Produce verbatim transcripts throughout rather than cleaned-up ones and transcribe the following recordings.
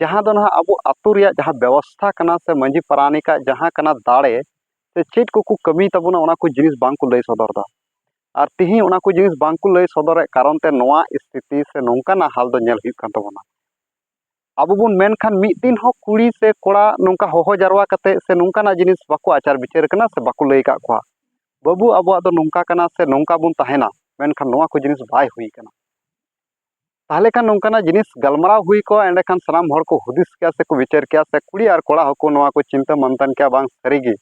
ᱡᱟᱦᱟᱸ ᱫᱚ ᱱᱟᱦᱟᱜ ᱟᱵᱚ ᱟᱹᱛᱩ ᱨᱮᱭᱟᱜ ᱡᱟᱦᱟᱸ ᱵᱮᱵᱚᱥᱛᱷᱟ ᱠᱟᱱᱟ ᱥᱮ ᱢᱟᱹᱡᱷᱤ ᱯᱟᱨᱟᱱᱤᱠᱟᱜ ᱡᱟᱦᱟᱸ ᱠᱟᱱᱟ ᱫᱟᱲᱮ, ᱥᱮ ᱪᱮᱫ ᱠᱚᱠᱚ ᱠᱟᱹᱢᱤ ᱛᱟᱵᱚᱱᱟ, ᱚᱱᱟ ᱠᱚ ᱡᱤᱱᱤᱥ ᱵᱟᱝ ᱠᱚ ᱞᱟᱹᱭ ᱥᱚᱫᱚᱨ ᱮᱫᱟ᱾ ᱟᱨ ᱛᱤᱦᱤᱧ ᱚᱱᱟ ᱠᱚ ᱡᱤᱱᱤᱥ ᱵᱟᱝ ᱠᱚ ᱞᱟᱹᱭ ᱥᱚᱫᱚᱨᱮᱫ ᱠᱟᱨᱚᱱ ᱛᱮ ᱱᱚᱣᱟ ᱥᱛᱷᱤᱛᱤ ᱥᱮ ᱱᱚᱝᱠᱟᱱᱟᱜ ᱦᱟᱞ ᱫᱚ ᱧᱮᱞ ᱦᱩᱭᱩᱜ ᱠᱟᱱ ᱛᱟᱵᱚᱱᱟ᱾ ᱟᱵᱚ ᱵᱚᱱ ᱢᱮᱱᱠᱷᱟᱱ ᱢᱤᱫ ᱫᱤᱱ ᱦᱚᱸ ᱠᱩᱲᱤ ᱥᱮ ᱠᱚᱲᱟ ᱱᱚᱝᱠᱟ ᱦᱚᱦᱚ ᱡᱟᱨᱣᱟ ᱠᱟᱛᱮ ᱥᱮ ᱱᱚᱝᱠᱟᱱᱟᱜ ᱡᱤᱱᱤᱥ ᱵᱟᱠᱚ ᱟᱪᱟᱨ ᱵᱤᱪᱟᱹᱨ ᱠᱟᱱᱟ ᱥᱮ ᱵᱟᱠᱚ ᱞᱟᱹᱭ ᱟᱠᱟᱫ ᱠᱚᱣᱟ, "ᱵᱟᱹᱵᱩ, ᱟᱵᱚᱣᱟᱜ ᱫᱚ ᱱᱚᱝᱠᱟ ᱠᱟᱱᱟ ᱥᱮ ᱱᱚᱝᱠᱟ ᱵᱚᱱ ᱛᱟᱦᱮᱱᱟ", ᱢᱮᱱᱠᱷᱟᱱ ᱱᱚᱣᱟ ᱠᱚ ᱡᱤᱱᱤᱥ ᱵᱟᱭ ᱦᱩᱭ ᱠᱟᱱᱟ᱾ ᱛᱟᱦᱚᱞᱮ ᱠᱷᱟᱱ ᱱᱚᱝᱠᱟᱱᱟᱜ ᱡᱤᱱᱤᱥ ᱜᱟᱞᱢᱟᱨᱟᱣ ᱦᱩᱭ ᱠᱚᱜᱼᱟ, ᱮᱸᱰᱮᱠᱷᱟᱱ ᱥᱟᱱᱟᱢ ᱦᱚᱲ ᱠᱚ ᱦᱩᱫᱤᱥ ᱠᱮᱭᱟ ᱥᱮ ᱠᱚ ᱵᱤᱪᱟᱹᱨ ᱠᱮᱭᱟ, ᱥᱮ ᱠᱩᱲᱤ ᱟᱨ ᱠᱚᱲᱟ ᱦᱚᱸᱠᱚ ᱱᱚᱣᱟ ᱠᱚ ᱪᱤᱱᱛᱟᱹ ᱢᱟᱱᱛᱷᱟᱱ ᱠᱮᱭᱟ, ᱵᱟᱝ ᱥᱟᱹᱨᱤᱜᱮ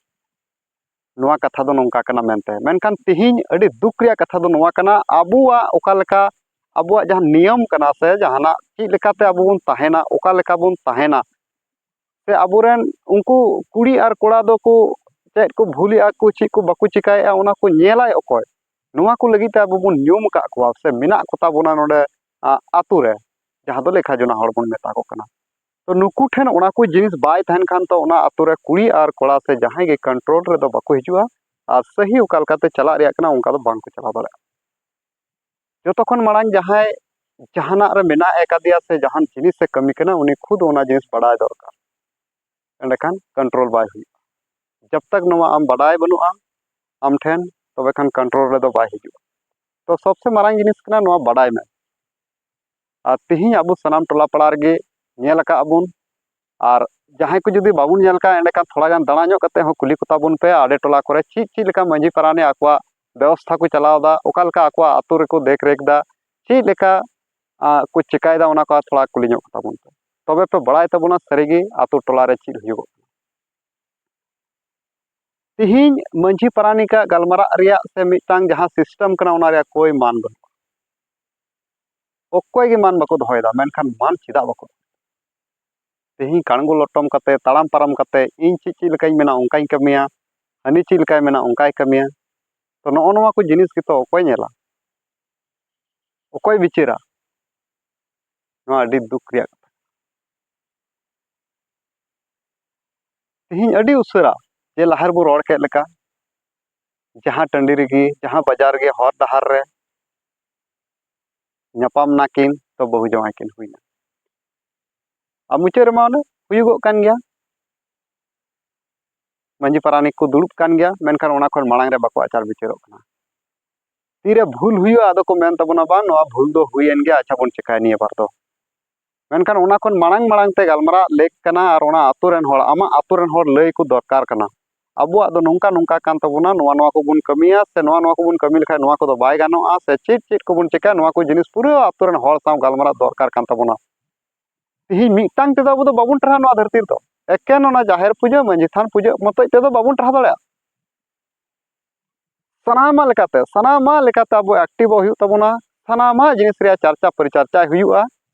ᱱᱚᱣᱟ ᱠᱟᱛᱷᱟ ᱫᱚ ᱱᱚᱝᱠᱟ ᱠᱟᱱᱟ ᱢᱮᱱᱛᱮ᱾ ᱢᱮᱱᱠᱷᱟᱱ ᱛᱤᱦᱤᱧ ᱟᱹᱰᱤ ᱫᱩᱠ ᱨᱮᱭᱟᱜ ᱠᱟᱛᱷᱟ ᱫᱚ ᱱᱚᱣᱟ ᱠᱟᱱᱟ, ᱟᱵᱚᱣᱟᱜ ᱚᱠᱟ ᱞᱮᱠᱟ, ᱟᱵᱚᱣᱟᱜ ᱡᱟᱦᱟᱸ ᱱᱤᱭᱚᱢ ᱠᱟᱱᱟ ᱥᱮ ᱡᱟᱦᱟᱱᱟᱜ ᱪᱮᱫ ᱞᱮᱠᱟᱛᱮ ᱟᱵᱚ ᱵᱚᱱ ᱛᱟᱦᱮᱱᱟ, ᱚᱠᱟ ᱞᱮᱠᱟ ᱵᱚᱱ ᱛᱟᱦᱮᱱᱟ, ᱥᱮ ᱟᱵᱚᱨᱮᱱ ᱩᱱᱠᱩ ᱠᱩᱲᱤ ᱟᱨ ᱠᱚᱲᱟ ᱫᱚᱠᱚ ᱪᱮᱫ ᱠᱚ ᱵᱷᱩᱞᱮᱜᱼᱟ ᱠᱚ, ᱪᱮᱫ ᱠᱚ ᱵᱟᱠᱚ ᱪᱤᱠᱟᱭᱮᱫᱼᱟ, ᱚᱱᱟ ᱠᱚ ᱧᱮᱞᱟᱭ ᱚᱠᱚᱭ? ᱱᱚᱣᱟ ᱠᱚ ᱞᱟᱹᱜᱤᱫ ᱛᱮ ᱟᱵᱚ ᱵᱚᱱ ᱧᱩᱢ ᱟᱠᱟᱫ ᱠᱚᱣᱟ ᱥᱮ ᱢᱮᱱᱟᱜ ᱠᱚᱛᱟ ᱵᱚᱱᱟ ᱱᱚᱰᱮ, ᱟ, ᱟᱛᱳ ᱨᱮ, ᱡᱟᱦᱟᱸ ᱫᱚ ᱞᱮᱠᱷᱟ ᱡᱚᱱᱟ ᱦᱚᱲ ᱵᱚᱱ ᱢᱮᱛᱟ ᱠᱚ ᱠᱟᱱᱟ᱾ ᱛᱚ ᱱᱩᱠᱩ ᱴᱷᱮᱱ ᱚᱱᱟ ᱠᱚ ᱡᱤᱱᱤᱥ ᱵᱟᱭ ᱛᱟᱦᱮᱱ ᱠᱷᱟᱱ ᱛᱚ ᱚᱱᱟ ᱟᱛᱳ ᱨᱮ ᱠᱩᱲᱤ ᱟᱨ ᱠᱚᱲᱟ ᱥᱮ ᱡᱟᱦᱟᱸᱭ ᱜᱮ ᱠᱚᱱᱴᱨᱳᱞ ᱨᱮᱫᱚ ᱵᱟᱠᱚ ᱦᱤᱡᱩᱜᱼᱟ, ᱟᱨ ᱥᱟᱹᱦᱤ ᱚᱠᱟ ᱞᱮᱠᱟᱛᱮ ᱪᱟᱞᱟᱜ ᱨᱮᱭᱟᱜ ᱠᱟᱱᱟ ᱚᱱᱠᱟ ᱫᱚ ᱵᱟᱝ ᱠᱚ ᱪᱟᱞᱟᱣ ᱫᱟᱲᱮᱭᱟᱜᱼᱟ᱾ ᱡᱚᱛᱚ ᱠᱷᱚᱱ ᱢᱟᱲᱟᱝ ᱡᱟᱦᱟᱸᱭ ᱡᱟᱦᱟᱱᱟᱜ ᱨᱮ ᱢᱮᱱᱟᱜ ᱟᱠᱟᱫᱮᱭᱟ ᱥᱮ ᱡᱟᱦᱟᱱ ᱡᱤᱱᱤᱥ ᱮ ᱠᱟᱹᱢᱤ ᱠᱟᱱᱟ, ᱩᱱᱤ ᱠᱷᱩᱫ ᱚᱱᱟ ᱡᱤᱱᱤᱥ ᱵᱟᱲᱟᱭ ᱫᱚᱨᱠᱟᱨ, ᱮᱸᱰᱮᱠᱷᱟᱱ ᱠᱚᱱᱴᱨᱳᱞ ᱵᱟᱭ ᱦᱩᱭᱩᱜᱼᱟ᱾ ᱡᱟᱵ ᱛᱟᱠ ᱱᱚᱣᱟ ᱟᱢ ᱵᱟᱰᱟᱭ ᱵᱟᱹᱱᱩᱜᱼᱟ ᱟᱢ ᱴᱷᱮᱱ, ᱛᱚᱵᱮ ᱠᱷᱟᱱ ᱠᱚᱱᱴᱨᱳᱞ ᱨᱮᱫᱚ ᱵᱟᱭ ᱦᱤᱡᱩᱜᱼᱟ᱾ ᱛᱚ ᱥᱚᱵᱥᱮ ᱢᱟᱨᱟᱝ ᱡᱤᱱᱤᱥ ᱠᱟᱱᱟ ᱱᱚᱣᱟ ᱵᱟᱰᱟᱭ ᱢᱮ᱾ ᱟᱨ ᱛᱤᱦᱤᱧ ᱟᱵᱚ ᱥᱟᱱᱟᱢ ᱴᱚᱞᱟ ᱯᱟᱲᱟ ᱨᱮᱜᱮ ᱧᱮᱞ ᱟᱠᱟᱫ ᱵᱚᱱ, ᱟᱨ ᱡᱟᱦᱟᱸᱭ ᱠᱚ ᱡᱩᱫᱤ ᱵᱟᱵᱚᱱ ᱧᱮᱞ ᱠᱟᱜᱼᱟ, ᱮᱸᱰᱮᱠᱷᱟᱱ ᱛᱷᱚᱲᱟ ᱜᱟᱱ ᱫᱟᱬᱟ ᱧᱚᱜ ᱠᱟᱛᱮ ᱦᱚᱸ ᱠᱩᱞᱤ ᱠᱚᱛᱟ ᱵᱚᱱ ᱯᱮ, ᱟᱰᱮ ᱴᱚᱞᱟ ᱠᱚᱨᱮ ᱪᱮᱫ ᱪᱮᱫ ᱞᱮᱠᱟ ᱢᱟᱹᱡᱷᱤ ᱯᱟᱨᱟᱱᱤᱠ ᱟᱠᱚᱣᱟᱜ ᱵᱮᱵᱚᱥᱛᱷᱟ ᱠᱚ ᱪᱟᱞᱟᱣ ᱮᱫᱟ, ᱚᱠᱟ ᱞᱮᱠᱟ ᱟᱠᱚᱣᱟᱜ ᱟᱹᱛᱩ ᱨᱮᱠᱚ ᱫᱮᱠᱷ ᱨᱮᱠᱷ ᱮᱫᱟ, ᱪᱮᱫ ᱞᱮᱠᱟ, ᱟ, ᱠᱚ ᱪᱮᱠᱟᱭᱮᱫᱟ, ᱚᱱᱟ ᱠᱚ ᱛᱷᱚᱲᱟ ᱠᱩᱞᱤ ᱧᱚᱜ ᱠᱚᱛᱟ ᱵᱚᱱ ᱯᱮ, ᱛᱚᱵᱮ ᱯᱮ ᱵᱟᱲᱟᱭ ᱛᱟᱵᱚᱱᱟ ᱥᱟᱹᱨᱤᱜᱮ ᱟᱹᱛᱩ ᱴᱚᱞᱟ ᱨᱮ ᱪᱮᱫ ᱦᱩᱭᱩᱜᱚᱜ ᱠᱟᱱᱟ᱾ ᱛᱤᱦᱤᱧ ᱢᱟᱹᱡᱷᱤ ᱯᱟᱨᱟᱱᱤᱠᱟᱜ ᱜᱟᱞᱢᱟᱨᱟᱜ ᱨᱮᱭᱟᱜ ᱥᱮ ᱢᱤᱫᱴᱟᱝ ᱡᱟᱦᱟᱸ ᱥᱤᱥᱴᱮᱢ ᱠᱟᱱᱟ, ᱚᱱᱟ ᱨᱮᱭᱟᱜ ᱠᱳᱭ ᱢᱟᱱ ᱵᱟᱹᱱᱩᱜᱼᱟ᱾ ᱚᱠᱚᱭ ᱜᱮ ᱢᱟᱱ ᱵᱟᱠᱚ ᱫᱚᱦᱚᱭᱮᱫᱟ, ᱢᱮᱱᱠᱷᱟᱱ ᱢᱟᱱ ᱪᱮᱫᱟᱜ ᱵᱟᱠᱚ ᱫᱚᱦᱚᱭᱮᱫᱟ? ᱛᱮᱦᱮᱧ ᱠᱟᱲᱜᱚ ᱞᱚᱴᱚᱢ ᱠᱟᱛᱮ, ᱛᱟᱲᱟᱢ ᱯᱟᱨᱚᱢ ᱠᱟᱛᱮ, ᱤᱧ ᱪᱮᱫ ᱪᱮᱫ ᱞᱮᱠᱟᱧ ᱢᱮᱱᱟ ᱚᱱᱠᱟᱧ ᱠᱟᱹᱢᱤᱭᱟ, ᱦᱟᱹᱱᱤ ᱪᱮᱫ ᱞᱮᱠᱟᱭ ᱢᱮᱱᱟ ᱚᱱᱠᱟᱭ ᱠᱟᱹᱢᱤᱭᱟ᱾ ᱛᱚ ᱱᱚᱜᱼᱚ ᱱᱚᱣᱟ ᱠᱚ ᱡᱤᱱᱤᱥ ᱜᱮᱛᱚ ᱚᱠᱚᱭ ᱧᱮᱞᱟ? ᱚᱠᱚᱭ ᱵᱤᱪᱟᱹᱨᱟ? ᱱᱚᱣᱟ ᱟᱹᱰᱤ ᱫᱩᱠ ᱨᱮᱭᱟᱜ ᱠᱟᱛᱷᱟ᱾ ᱛᱮᱦᱮᱧ ᱟᱹᱰᱤ ᱩᱥᱟᱹᱨᱟ, ᱡᱮ ᱞᱟᱦᱟ ᱨᱮᱵᱚ ᱨᱚᱲ ᱠᱮᱫ ᱞᱮᱠᱟ, ᱡᱟᱦᱟᱸ ᱴᱟᱺᱰᱤ ᱨᱮᱜᱮ, ᱡᱟᱦᱟᱸ ᱵᱟᱡᱟᱨ ᱨᱮᱜᱮ, ᱦᱚᱨ ᱰᱟᱦᱟᱨ ᱨᱮ ᱧᱟᱯᱟᱢ ᱱᱟᱠᱤᱱ, ᱛᱚ ᱵᱟᱹᱦᱩ ᱡᱟᱶᱟᱭ ᱠᱤᱱ ᱦᱩᱭᱱᱟ᱾ ᱟᱨ ᱢᱩᱪᱟᱹᱫ ᱨᱮᱢᱟ ᱚᱱᱮ ᱦᱩᱭᱩᱜᱚᱜ ᱠᱟᱱ ᱜᱮᱭᱟ, ᱢᱟᱹᱡᱷᱤ ᱯᱟᱨᱟᱱᱤᱠ ᱠᱚ ᱫᱩᱲᱩᱵ ᱠᱟᱱ ᱜᱮᱭᱟ, ᱢᱮᱱᱠᱷᱟᱱ ᱚᱱᱟ ᱠᱷᱚᱱ ᱢᱟᱲᱟᱝ ᱨᱮ ᱵᱟᱠᱚ ᱟᱪᱟᱨ ᱵᱤᱪᱟᱹᱨᱚᱜ ᱠᱟᱱᱟ᱾ ᱛᱤᱨᱮ ᱵᱷᱩᱞ ᱦᱩᱭᱩᱜᱼᱟ, ᱟᱫᱚ ᱠᱚ ᱢᱮᱱ ᱛᱟᱵᱚᱱᱟ, "ᱵᱟᱝ, ᱱᱚᱣᱟ ᱵᱷᱩᱞ ᱫᱚ ᱦᱩᱭᱮᱱ ᱜᱮᱭᱟ, ᱟᱪᱪᱷᱟ ᱵᱚᱱ ᱪᱮᱠᱟᱭᱟ ᱱᱤᱭᱟᱹ ᱵᱟᱨ ᱫᱚ?" ᱢᱮᱱᱠᱷᱟᱱ ᱚᱱᱟ ᱠᱷᱚᱱ ᱢᱟᱲᱟᱝ ᱢᱟᱲᱟᱝ ᱛᱮ ᱜᱟᱞᱢᱟᱨᱟᱜ ᱞᱮᱠ ᱠᱟᱱᱟ, ᱟᱨ ᱚᱱᱟ ᱟᱛᱳ ᱨᱮᱱ ᱦᱚᱲ, ᱟᱢᱟᱜ ᱟᱛᱳ ᱨᱮᱱ ᱦᱚᱲ ᱞᱟᱹᱭ ᱠᱚ ᱫᱚᱨᱠᱟᱨ ᱠᱟᱱᱟ, "ᱟᱵᱚᱣᱟᱜ ᱫᱚ ᱱᱚᱝᱠᱟ ᱱᱚᱝᱠᱟ ᱠᱟᱱ ᱛᱟᱵᱚᱱᱟ, ᱱᱚᱣᱟ ᱱᱚᱣᱟ ᱠᱚᱵᱚᱱ ᱠᱟᱹᱢᱤᱭᱟ, ᱥᱮ ᱱᱚᱣᱟ ᱱᱚᱣᱟ ᱠᱚᱵᱚᱱ ᱠᱟᱹᱢᱤ ᱞᱮᱠᱷᱟᱱ ᱱᱚᱣᱟ ᱠᱚᱫᱚ ᱵᱟᱭ ᱜᱟᱱᱚᱜᱼᱟ, ᱥᱮ ᱪᱮᱫ ᱪᱮᱫ ᱠᱚᱵᱚᱱ ᱪᱮᱠᱟᱭᱟ", ᱱᱚᱣᱟ ᱠᱚ ᱡᱤᱱᱤᱥ ᱯᱩᱨᱟᱹ ᱟᱛᱳ ᱨᱮᱱ ᱦᱚᱲ ᱥᱟᱶ ᱜᱟᱞᱢᱟᱨᱟᱜ ᱫᱚᱨᱠᱟᱨ ᱠᱟᱱ ᱛᱟᱵᱚᱱᱟ᱾ ᱛᱤᱦᱤᱧ ᱢᱤᱫᱴᱟᱝ ᱛᱮᱫᱚ ᱟᱵᱚ ᱫᱚ ᱵᱟᱵᱚᱱ ᱴᱟᱨᱦᱟᱜ ᱱᱚᱣᱟ ᱫᱷᱟᱹᱨᱛᱤ ᱨᱮᱫᱚ᱾ ᱮᱠᱮᱱ ᱚᱱᱟ ᱡᱟᱦᱮᱨ ᱯᱩᱡᱟᱹ, ᱢᱟᱹᱡᱷᱤ ᱛᱷᱟᱱ ᱯᱩᱡᱟᱹ ᱢᱚᱛᱚᱡ ᱛᱮᱫᱚ ᱵᱟᱵᱚᱱ ᱴᱟᱨᱦᱟᱣ ᱫᱟᱲᱮᱭᱟᱜᱼᱟ᱾ ᱥᱟᱱᱟᱢᱟᱜ ᱞᱮᱠᱟᱛᱮ, ᱥᱟᱱᱟᱢᱟᱜ ᱞᱮᱠᱟᱛᱮ ᱟᱵᱚ ᱮᱠᱴᱤᱵᱷᱚᱜ ᱦᱩᱭᱩᱜ ᱛᱟᱵᱚᱱᱟ, ᱥᱟᱱᱟᱢᱟᱜ ᱡᱤᱱᱤᱥ ᱨᱮᱭᱟᱜ ᱪᱟᱨᱪᱟ ᱯᱚᱨᱤᱪᱟᱨᱪᱟᱭ ᱦᱩᱭᱩᱜᱼᱟ,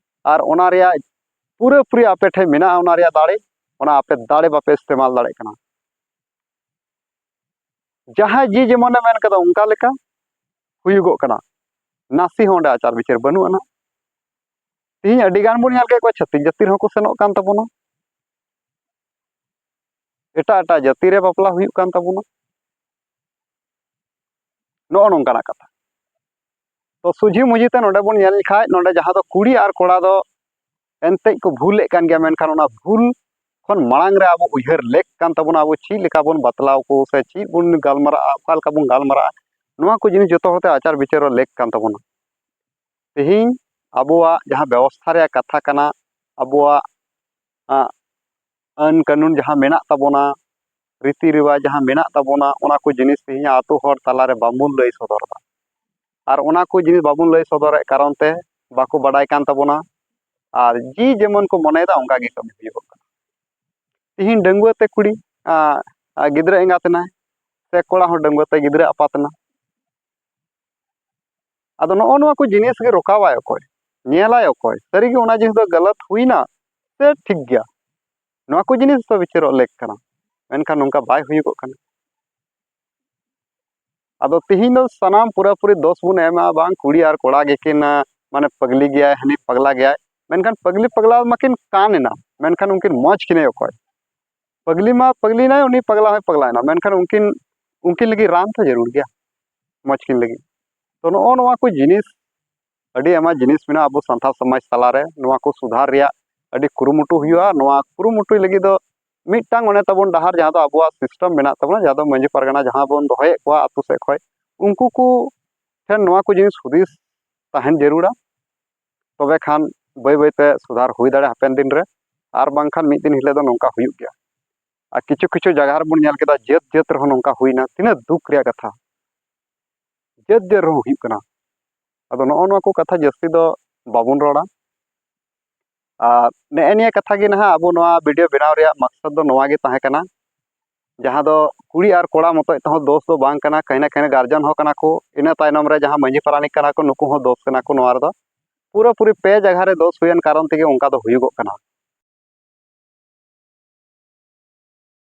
ᱟᱨ ᱚᱱᱟ ᱨᱮᱭᱟᱜ ᱯᱩᱨᱟᱹᱯᱩᱨᱤ ᱟᱯᱮ ᱴᱷᱮᱱ ᱢᱮᱱᱟᱜᱼᱟ, ᱚᱱᱟ ᱨᱮᱭᱟᱜ ᱫᱟᱲᱮ, ᱚᱱᱟ ᱟᱯᱮ ᱫᱟᱲᱮ ᱵᱟᱯᱮ ᱤᱥᱛᱮᱢᱟᱞ ᱫᱟᱲᱮᱭᱟᱜ ᱠᱟᱱᱟ᱾ ᱡᱟᱦᱟᱸᱭ ᱡᱮ ᱡᱮᱢᱚᱱᱮ ᱢᱮᱱ ᱠᱟᱫᱟ, ᱚᱱᱠᱟ ᱞᱮᱠᱟ ᱦᱩᱭᱩᱜᱚᱜ ᱠᱟᱱᱟ᱾ ᱱᱟᱥᱮ ᱦᱚᱸ ᱚᱸᱰᱮ ᱟᱪᱟᱨ ᱵᱤᱪᱟᱹᱨ ᱵᱟᱹᱱᱩᱜ ᱟᱱᱟ᱾ ᱛᱮᱦᱮᱧ ᱟᱹᱰᱤ ᱜᱟᱱ ᱵᱚᱱ ᱧᱮᱞ ᱠᱮᱫ ᱠᱚᱣᱟ, ᱪᱷᱟᱹᱛᱤᱠ ᱡᱟᱹᱛᱤ ᱨᱮᱦᱚᱸ ᱠᱚ ᱥᱮᱱᱚᱜ ᱠᱟᱱ ᱛᱟᱵᱚᱱᱟ, ᱮᱴᱟᱜ ᱮᱴᱟᱜ ᱡᱟᱹᱛᱤ ᱨᱮ ᱵᱟᱯᱞᱟ ᱦᱩᱭᱩᱜ ᱠᱟᱱ ᱛᱟᱵᱚᱱᱟ, ᱱᱚᱜᱼᱚ ᱱᱚᱝᱠᱟᱱᱟᱜ ᱠᱟᱛᱷᱟ᱾ ᱛᱚ ᱥᱚᱡᱷᱮ ᱢᱚᱡᱷᱮ ᱛᱮ ᱱᱚᱰᱮ ᱵᱚᱱ ᱧᱮᱞ ᱞᱮᱠᱷᱟᱡ, ᱱᱚᱰᱮ ᱡᱟᱦᱟᱸ ᱫᱚ ᱠᱩᱲᱤ ᱟᱨ ᱠᱚᱲᱟ ᱫᱚ ᱮᱱᱛᱮᱡ ᱠᱚ ᱵᱷᱩᱞᱮᱫ ᱠᱟᱱ ᱜᱮᱭᱟ, ᱢᱮᱱᱠᱷᱟᱱ ᱚᱱᱟ ᱵᱷᱩᱞ ᱠᱷᱚᱱ ᱢᱟᱲᱟᱝ ᱨᱮ ᱟᱵᱚ ᱩᱭᱦᱟᱹᱨ ᱞᱮᱠ ᱠᱟᱱ ᱛᱟᱵᱚᱱᱟ, ᱟᱵᱚ ᱪᱮᱫ ᱞᱮᱠᱟ ᱵᱚᱱ ᱵᱟᱛᱞᱟᱣ ᱠᱚ, ᱥᱮ ᱪᱮᱫ ᱵᱚᱱ ᱜᱟᱞᱢᱟᱨᱟᱜᱼᱟ, ᱚᱠᱟ ᱞᱮᱠᱟ ᱵᱚᱱ ᱜᱟᱞᱢᱟᱨᱟᱜᱼᱟ, ᱱᱚᱣᱟ ᱠᱚ ᱡᱤᱱᱤᱥ ᱡᱚᱛᱚ ᱦᱚᱲᱛᱮ ᱟᱪᱟᱨ ᱵᱤᱪᱟᱹᱨ ᱞᱮᱠ ᱠᱟᱱ ᱛᱟᱵᱚᱱᱟ᱾ ᱛᱮᱦᱮᱧ ᱟᱵᱚᱣᱟᱜ ᱡᱟᱦᱟᱸ ᱵᱮᱵᱚᱥᱛᱷᱟ ᱨᱮᱭᱟᱜ ᱠᱟᱛᱷᱟ ᱠᱟᱱᱟ, ᱟᱵᱚᱣᱟᱜ, ᱟᱸ, ᱟᱹᱱ ᱠᱟᱹᱱᱩᱱ ᱡᱟᱦᱟᱸ ᱢᱮᱱᱟᱜ ᱛᱟᱵᱚᱱᱟ, ᱨᱤᱛᱤ ᱨᱮᱣᱟᱡᱽ ᱡᱟᱦᱟᱸ ᱢᱮᱱᱟᱜ ᱛᱟᱵᱚᱱᱟ, ᱚᱱᱟ ᱠᱚ ᱡᱤᱱᱤᱥ ᱛᱮᱦᱮᱧ ᱟᱛᱳ ᱦᱚᱲ ᱛᱟᱞᱟᱨᱮ ᱵᱟᱵᱚᱱ ᱞᱟᱹᱭ ᱥᱚᱫᱚᱨ ᱮᱫᱟ᱾ ᱟᱨ ᱚᱱᱟ ᱠᱚ ᱡᱤᱱᱤᱥ ᱵᱟᱵᱚᱱ ᱞᱟᱹᱭ ᱥᱚᱫᱚᱨᱮᱫ ᱠᱟᱨᱚᱱ ᱛᱮ ᱵᱟᱠᱚ ᱵᱟᱰᱟᱭ ᱠᱟᱱ ᱛᱟᱵᱚᱱᱟ, ᱟᱨ ᱡᱮ ᱡᱮᱢᱚᱱ ᱠᱚ ᱢᱚᱱᱮᱭᱮᱫᱟ, ᱚᱱᱠᱟ ᱜᱮ ᱠᱟᱹᱢᱤ ᱦᱩᱭᱩᱜᱚᱜ ᱠᱟᱱᱟ᱾ ᱛᱤᱦᱤᱧ ᱰᱟᱺᱜᱩᱣᱟᱹ ᱛᱮ ᱠᱩᱲᱤ, ᱟᱸ, ᱟᱸ, ᱜᱤᱫᱽᱨᱟᱹ ᱮᱸᱜᱟᱛ ᱮᱱᱟᱭ, ᱥᱮ ᱠᱚᱲᱟ ᱦᱚᱸ ᱰᱟᱺᱜᱩᱣᱟᱹ ᱛᱮ ᱜᱤᱫᱽᱨᱟᱹ ᱟᱯᱟᱛ ᱮᱱᱟ᱾ ᱟᱫᱚ ᱱᱚᱜᱼᱚ ᱱᱚᱣᱟ ᱠᱚ ᱡᱤᱱᱤᱥ ᱜᱮ ᱨᱚᱠᱟᱣᱟᱭ ᱚᱠᱚᱭ? ᱧᱮᱞᱟᱭ ᱚᱠᱚᱭ? ᱥᱟᱹᱨᱤᱜᱮ ᱚᱱᱟ ᱡᱤᱱᱤᱥ ᱫᱚ ᱜᱟᱞᱟᱛ ᱦᱩᱭᱱᱟ ᱥᱮ ᱴᱷᱤᱠ ᱜᱮᱭᱟ? ᱱᱚᱣᱟ ᱠᱚ ᱡᱤᱱᱤᱥ ᱫᱚ ᱵᱤᱪᱟᱹᱨᱚᱜ ᱞᱮᱠ ᱠᱟᱱᱟ, ᱢᱮᱱᱠᱷᱟᱱ ᱱᱚᱝᱠᱟ ᱵᱟᱭ ᱦᱩᱭᱩᱜᱚᱜ ᱠᱟᱱᱟ᱾ ᱟᱫᱚ ᱛᱤᱦᱤᱧ ᱫᱚ ᱥᱟᱱᱟᱢ ᱯᱩᱨᱟᱹᱯᱩᱨᱤ ᱫᱳᱥ ᱵᱚᱱ ᱮᱢᱟ, ᱵᱟᱝ ᱠᱩᱲᱤ ᱟᱨ ᱠᱚᱲᱟ ᱜᱮᱠᱤᱱ, ᱟᱸ, ᱢᱟᱱᱮ ᱯᱟᱜᱽᱞᱤ ᱜᱮᱭᱟᱭ, ᱦᱟᱹᱱᱤ ᱯᱟᱜᱽᱞᱟ ᱜᱮᱭᱟᱭ, ᱢᱮᱱᱠᱷᱟᱱ ᱯᱟᱜᱽᱞᱤ ᱯᱟᱜᱽᱞᱟ ᱢᱟᱠᱤᱱ ᱠᱟᱱ ᱮᱱᱟ, ᱢᱮᱱᱠᱷᱟᱱ ᱩᱱᱠᱤᱱ ᱢᱚᱡᱽ ᱠᱤᱱᱟᱹᱭ ᱚᱠᱚᱭ? ᱯᱟᱜᱽᱞᱤ ᱢᱟ ᱯᱟᱜᱽᱞᱤᱭᱮᱱᱟᱭ, ᱩᱱᱤ ᱯᱟᱜᱽᱞᱟ ᱦᱚᱸᱭ ᱯᱟᱜᱽᱞᱟᱭᱮᱱᱟ, ᱢᱮᱱᱠᱷᱟᱱ ᱩᱱᱠᱤᱱ, ᱩᱱᱠᱤᱱ ᱞᱟᱹᱜᱤᱫ ᱨᱟᱱ ᱛᱚ ᱡᱟᱹᱨᱩᱲ ᱜᱮᱭᱟ ᱢᱚᱡᱽ ᱠᱤᱱ ᱞᱟᱹᱜᱤᱫ᱾ ᱛᱚ ᱱᱚᱜᱼᱚ ᱱᱚᱣᱟ ᱠᱚ ᱡᱤᱱᱤᱥ, ᱟᱹᱰᱤ ᱟᱭᱢᱟ ᱡᱤᱱᱤᱥ ᱢᱮᱱᱟᱜᱼᱟ ᱟᱵᱚ ᱥᱟᱱᱛᱟᱲ ᱥᱚᱢᱟᱡᱽ ᱛᱟᱞᱟᱨᱮ, ᱱᱚᱣᱟ ᱠᱚ ᱥᱩᱫᱷᱟᱨ ᱨᱮᱭᱟᱜ ᱟᱹᱰᱤ ᱠᱩᱨᱩᱢᱩᱴᱩ ᱦᱩᱭᱩᱜᱼᱟ᱾ ᱱᱚᱣᱟ ᱠᱩᱨᱩᱢᱩᱴᱩᱭ ᱞᱟᱹᱜᱤᱫ ᱫᱚ ᱢᱤᱫᱴᱟᱝ ᱚᱱᱮ ᱛᱟᱵᱚᱱ ᱰᱟᱦᱟᱨ, ᱡᱟᱦᱟᱸ ᱫᱚ ᱟᱵᱚᱣᱟᱜ ᱥᱤᱥᱴᱮᱢ ᱢᱮᱱᱟᱜ ᱛᱟᱵᱚᱱᱟ, ᱡᱟᱦᱟᱸ ᱫᱚ ᱢᱟᱹᱡᱷᱤ ᱯᱟᱨᱜᱟᱱᱟ ᱡᱟᱦᱟᱸ ᱵᱚᱱ ᱫᱚᱦᱚᱭᱮᱫ ᱠᱚᱣᱟ ᱟᱹᱛᱩ ᱥᱮᱫ ᱠᱷᱚᱱ, ᱩᱱᱠᱩ ᱠᱚ ᱴᱷᱮᱱ ᱱᱚᱣᱟ ᱠᱚ ᱡᱤᱱᱤᱥ ᱦᱩᱫᱤᱥ ᱛᱟᱦᱮᱱ ᱡᱟᱹᱨᱩᱲᱟ᱾ ᱛᱚᱵᱮ ᱠᱷᱟᱱ ᱵᱟᱹᱭ ᱵᱟᱹᱭᱛᱮ ᱥᱩᱫᱷᱟᱨ ᱦᱩᱭ ᱫᱟᱲᱮᱭᱟᱜᱼᱟ ᱦᱟᱯᱮᱱ ᱫᱤᱱ ᱨᱮ, ᱟᱨ ᱵᱟᱝᱠᱷᱟᱱ ᱢᱤᱫ ᱫᱤᱱ ᱦᱤᱞᱳᱜ ᱫᱚ ᱱᱚᱝᱠᱟ ᱦᱩᱭᱩᱜ ᱜᱮᱭᱟ᱾ ᱟᱨ ᱠᱤᱪᱷᱩ ᱠᱤᱪᱷᱩ ᱡᱟᱭᱜᱟ ᱨᱮᱵᱚᱱ ᱧᱮᱞ ᱠᱮᱫᱟ, ᱡᱟᱹᱛ ᱡᱟᱹᱛ ᱨᱮᱦᱚᱸ ᱱᱚᱝᱠᱟ ᱦᱩᱭᱱᱟ, ᱛᱤᱱᱟᱹᱜ ᱫᱩᱠ ᱨᱮᱭᱟᱜ ᱠᱟᱛᱷᱟ᱾ ᱡᱟᱹᱛ ᱡᱟᱹᱛ ᱨᱮᱦᱚᱸ ᱦᱩᱭᱩᱜ ᱠᱟᱱᱟ᱾ ᱟᱫᱚ ᱱᱚᱜᱼᱚ ᱱᱚᱣᱟ ᱠᱚ ᱠᱟᱛᱷᱟ ᱡᱟᱹᱥᱛᱤ ᱫᱚ ᱵᱟᱵᱚᱱ ᱨᱚᱲᱟ᱾ ᱟᱨ ᱱᱮᱜᱼᱮ ᱱᱤᱭᱟᱹ ᱠᱟᱛᱷᱟ ᱜᱮ ᱱᱟᱦᱟᱜ ᱟᱵᱚ ᱱᱚᱣᱟ ᱵᱷᱤᱰᱤᱭᱳ ᱵᱮᱱᱟᱣ ᱨᱮᱭᱟᱜ ᱢᱟᱠᱥᱚᱫ ᱫᱚ ᱱᱚᱣᱟ ᱜᱮ ᱛᱟᱦᱮᱸ ᱠᱟᱱᱟ, ᱡᱟᱦᱟᱸ ᱫᱚ ᱠᱩᱲᱤ ᱟᱨ ᱠᱚᱲᱟ ᱢᱚᱛᱚᱡ ᱛᱮᱦᱚᱸ ᱫᱳᱥ ᱫᱚ ᱵᱟᱝ ᱠᱟᱱᱟ, ᱠᱟᱹᱦᱤ ᱱᱟ ᱠᱟᱹᱦᱤ ᱜᱟᱨᱡᱮᱱ ᱦᱚᱸ ᱠᱟᱱᱟ ᱠᱚ, ᱤᱱᱟᱹ ᱛᱟᱭᱱᱚᱢ ᱨᱮ ᱡᱟᱦᱟᱸ ᱢᱟᱹᱡᱷᱤ ᱯᱟᱨᱟᱱᱤᱠ ᱠᱟᱱᱟ ᱠᱚ, ᱱᱩᱠᱩ ᱦᱚᱸ ᱫᱳᱥ ᱠᱟᱱᱟ ᱠᱚ᱾ ᱱᱚᱣᱟ ᱨᱮᱫᱚ ᱯᱩᱨᱟᱹᱯᱩᱨᱤ ᱯᱮ ᱡᱟᱭᱜᱟ ᱨᱮ ᱫᱳᱥ ᱦᱩᱭᱮᱱ ᱠᱟᱨᱚᱱ ᱛᱮᱜᱮ ᱚᱱᱠᱟ ᱫᱚ ᱦᱩᱭᱩᱜᱚᱜ ᱠᱟᱱᱟ᱾